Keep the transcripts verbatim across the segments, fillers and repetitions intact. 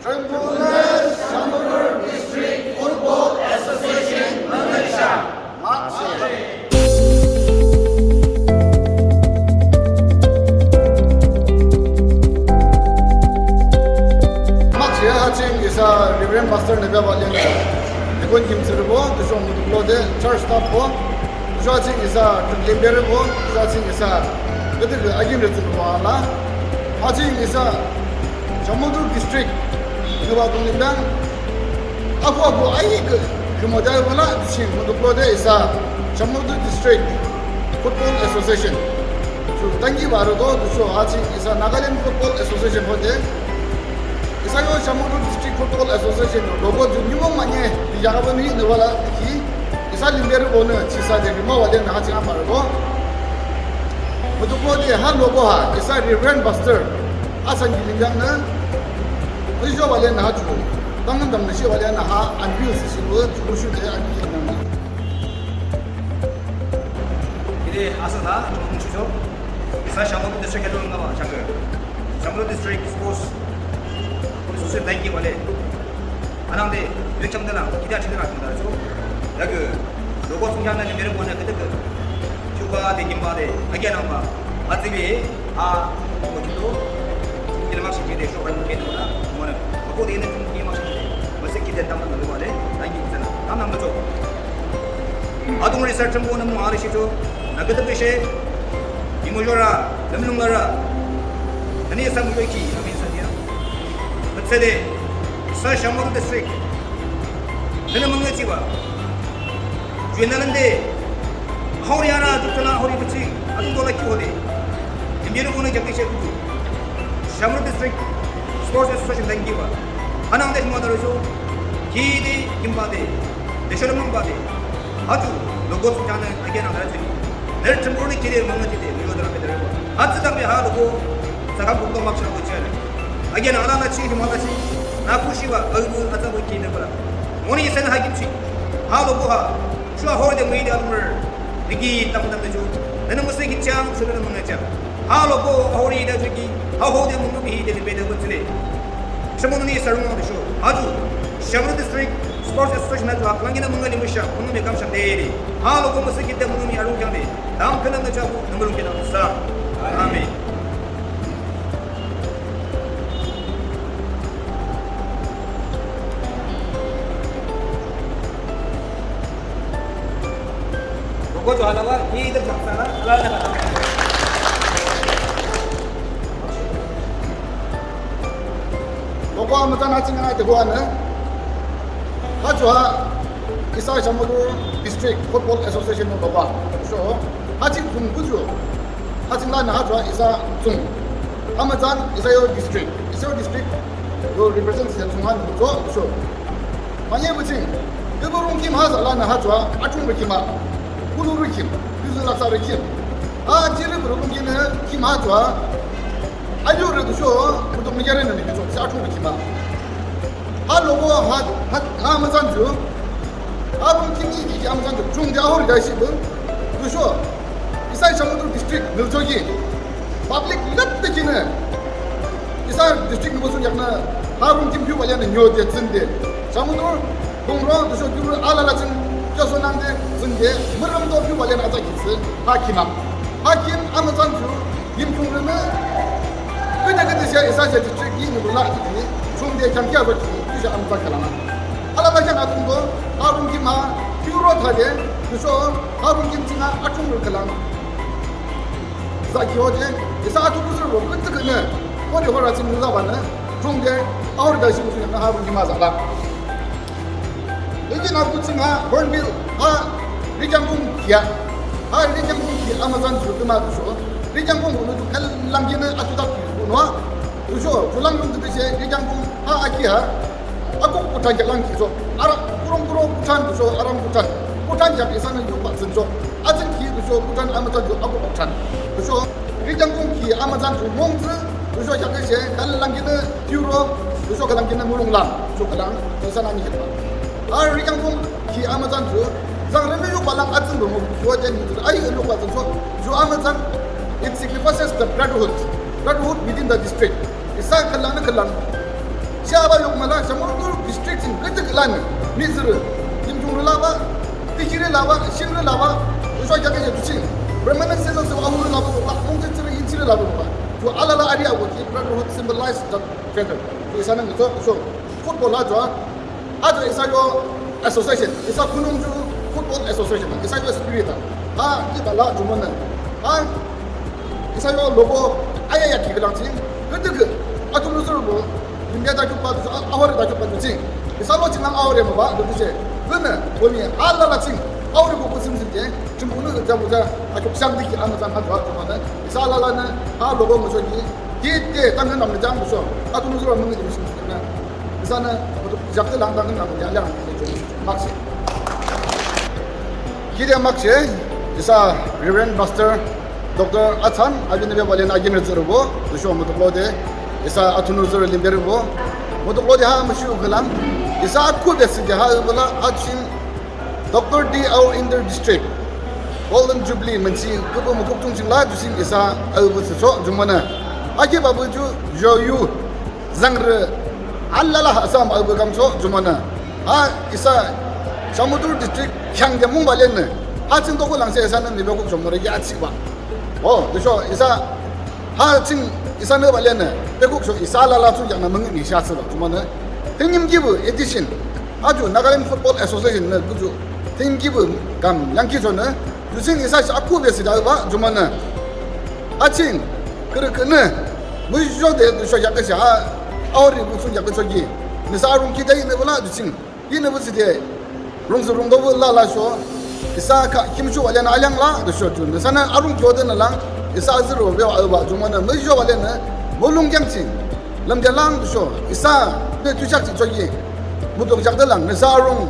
Trembona Shamator District Football Association membership. Makshe. Makshe ha ching isa Reverend Pastor nü bebah lena. Dikon kim sirbo, tüsho mutuklode church staff bo. Tüsho ha ching isa trembona bo, tüsho ha ching isa. Gede agin rütsin bo ala. Ha ching isa Shamator District, nüba tunglim dang, apu apu ayi ke, kümode wala, ching mutuklode isa, Shamator District Football Association. Ju tangi baro do, tüsho ha ching isa Nagaland Football Association hode. Isa yo Shamator District Football Association, logo ju nimong manye, di jaga bani nübala, ki, isa limber bone, chisa de rima wale na ha ching amar bo. Mutuklode ha logo ha, isa Reverend Pastor. Asan ki lingjang na, ri jo wale na ha ju, tang nam dam na shi wale na ha, an bil si shi wo, ju shu de an ki na. Ide asa na, ju shu jo. Isa Shamator District ke lo na ba, Shamator. Shamator District Sports. Sports se dai ki wale. Anang de, yu cham de na, ide achi de na, cham de na, jo. Ya ke, logo sung jang na ni mere mo na ke de ke. Chuba de, kimba de, agya nang ba. Ati bi, A, mo kito, kile mak shi de, shokai mo kito na, mo na, ako de ne tum ki mak shi de, mo se kite tam na lo ba de, thank you sana, tam na mo cho. Adung research mo na mo ari shi cho, na kete pe she, imo jora, lemlung lara, ani sa mo ki, ami sa dia. But se de, sa Shamator District, nene mo nge chiba. Juenalande, hori ara, tu tala hori kuchi, atu dola ki hode. Embiyano kone jati she kutu. Shamator District Sports Association dangi ba. Hanang de hima daro jo. Ki de, kimba de. De sholom ba de. Atu, logo tu jana, agi na dara jini. Ner chumur ni kire, manga jite, muyo dara pe dara ba. Atu dang be ha logo, saka bukto mak shako jana. Agi na ala na chi, hima na chi. Na kushiwa, agu, ata bo ki de bara. Moni sen ha kimchi. Ha logo ha. Shuwa hori de mui de almer. Niki tam tam de ju. Nana musi ki chang, shuwa nana manga chang. Ha logo hori de ju ki. Ha ho de mungu bi de be de wutile. Shamo ni sarung de shu. Aju. Shamator District Sports Association na ju ha klang na manga ni musha. Mungu mi kam shang de de. Ha logo musi ki de mungu mi arung chang de. Dam kana na ju. Namurung kana sa. Amen. Logo ju hala ba, hi de jaksa na, hala na. Logo amütsan ha ching na de go ane. Ha ju ha, isa Shamator District Football Association no logo. So, ha ching kung ku ju. Ha ching la na ha ju ha isa chung. Amütsan isa yo district. Isa yo district. Yo represent isa chung ha no so. Manye buching, kebo rongkim ha za la na ha ju ha, achung rongkim ha. Kulu rongkim, yuzu laksa rongkim. Ha, jiri bu rongkim ne, kim ha ju ha. Ayo re du sho, bu tok mi jare ne ni ju, sa achung rongkim ha. Ha logo ha, ha, ha amütsan ju. Ha rongkim ni ji amütsan ju, chung de ahori da shi bu. Du sho. Isa Shamator district, nilchogi. Public lat de kine. Isa district ni bosun yakna ha rongkim piu walian nyo de zin de. Shamator, Bumrong, de sho piu alala zin, kyoso nang de zin de, murang do piu walian aza kitsi, ha kima. Ha kim amütsan ju, yim chung rene. Kene kene sia isa district ni nyo la de kine, chung de kam kia ro kine, isa amütsan kalana. Alala kyan atung do, ha rongkim ha, piu ro ta de, de sho, ha rongkim zin ha, achung ro kalang. Za ki hoje, isa atu kusur ro, kut kene, ko de hora zin za ba ne, chung de, ahori da shi kusur na ha rongkim ha za la. Leki na kuching ha, Hornbill, ha, Rikyangkung kia. Ha, Rikyangkung kia, amütsan ju tuma du sho. Rikyangkung kunu ju kal lang kine atu tak ki kuno. Du sho, ju lang yung tu de she, Rikyangkung, ha, aki ha. Akuk kutan kia lang ki sho. Ara, kurung kurung kutan du sho, aram kutan. Kutan kia isa na yung pa zin sho. Azin ki du sho, kutan amütsan ju akuk kutan. Du sho, Rikyangkung ki amütsan ju mong zi, du sho kia ke she, kal lang kine, Euro, du sho kalang kina mulung lang, du sho kalang, du sho na ni kina. Ar Rikyangkung ki amütsan ju, zang rene yu balang atsung bu mu, ju ajen ni ju, ayi lu ba ju, ju amütsan, it signifies the brotherhood, brotherhood within the district. Isa kalang na kalang. Sha aba yukmüla, Shamator district ching küdükhüh lanü, mihtsürü, Yimkhiungrü labah, Tikirü labah, Shingrü labah, Joshua kheaküshe ju ching, Remanent Sezon sü ahorü labah labah, Mungtsürü, Yintsürü labah labah. Ju alala arihako ki brotherhood symbolized that feather. Ju isanü ngüchoh, so, football ha ju, ha ju isa yo association, isa khunung ju football association, isa yo spirit ha. Ha, ki bala jumonü. Ha, isa yo logo, aya ya ki khülang ching, küdükhüh, Athunurü sürübo, Limbe dakhiukba ju, a-, ahorü dakhiukba ju ching. Isa lo ching lang ahorü mübah, ju ching. Künü, koni, alala ching, ahorü ko kusim ching ke, ching künü, ja, ja, akhiuk shang dikhi, amütsan ha ju, ha ju manü. Isa alalanü, ha logo müchoki, ki te, tangkün namnü jang ju so. Athunurü sürü müngi ju ching, na. Isanü, mutu, jakte lang tangkün namnü jang, jang, ju, ju, makshe. Ki de makshe, isa Reverend Pastor Doctor Atsan, abinü be balen aginrü tsührübo, ju so mutuklode, isa Athunurü tsührü limberübo, mutuklode ha müshu khülang, isa akhu besi de ha übala, achin Doctor D. Ao Inter District Golden Jubilee münchi, küpü mükuk chung ching la, ju ching isa aübü tsücho, jumonü. Akhi babu ju, yo yu, zangrü, alala ha asam aübü kamcho, jumonü. Ha, isa, Shamator District, khyang de mung balenü. Ha ching toku langse isanü mi bekuk jomore ya chiba. O, ju so, isa, ha ching, isanü balenü, bekuk so, isa alala chung yangnü müngi mi sha chiba, jumonü. Tenyim kibu, edition. Ha ju Nagaland Football Association nü, kuju, tenyim kibu, kam, yangki so nü, ju ching isa shi akhu besi da ba, jumonü. Ha ching, kürü künü, müjo de, ju so yaküshe, ha, ahorü bu chung yaküsho ki. Nüsa arung ki de inü bula, ju ching. Inü bu side, rungtsü rungdobu la la sho, isa ka kimshu wale na alyang la, de sho ju. Nüsanü arung kyo de na lang, isa azürü be wa ba, jumonü, müjo wale na, mulung kyang ching. Lümde lang de sho, isa, ne tu chak chi choki. Mutuk chak de lang, nüsa arung.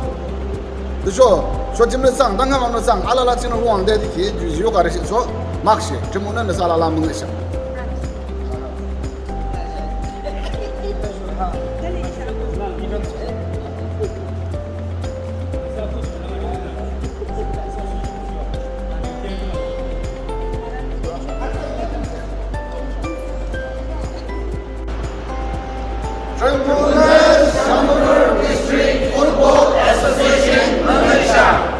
De sho, sho jim nü sang, dang ngam nü sang, alala ching rung wang de dikhi, ju, ju ka re shi sho, makshe, jumonü nüsa alala müngi sha. Tribhuvan Shamator District Football Association Malaysia.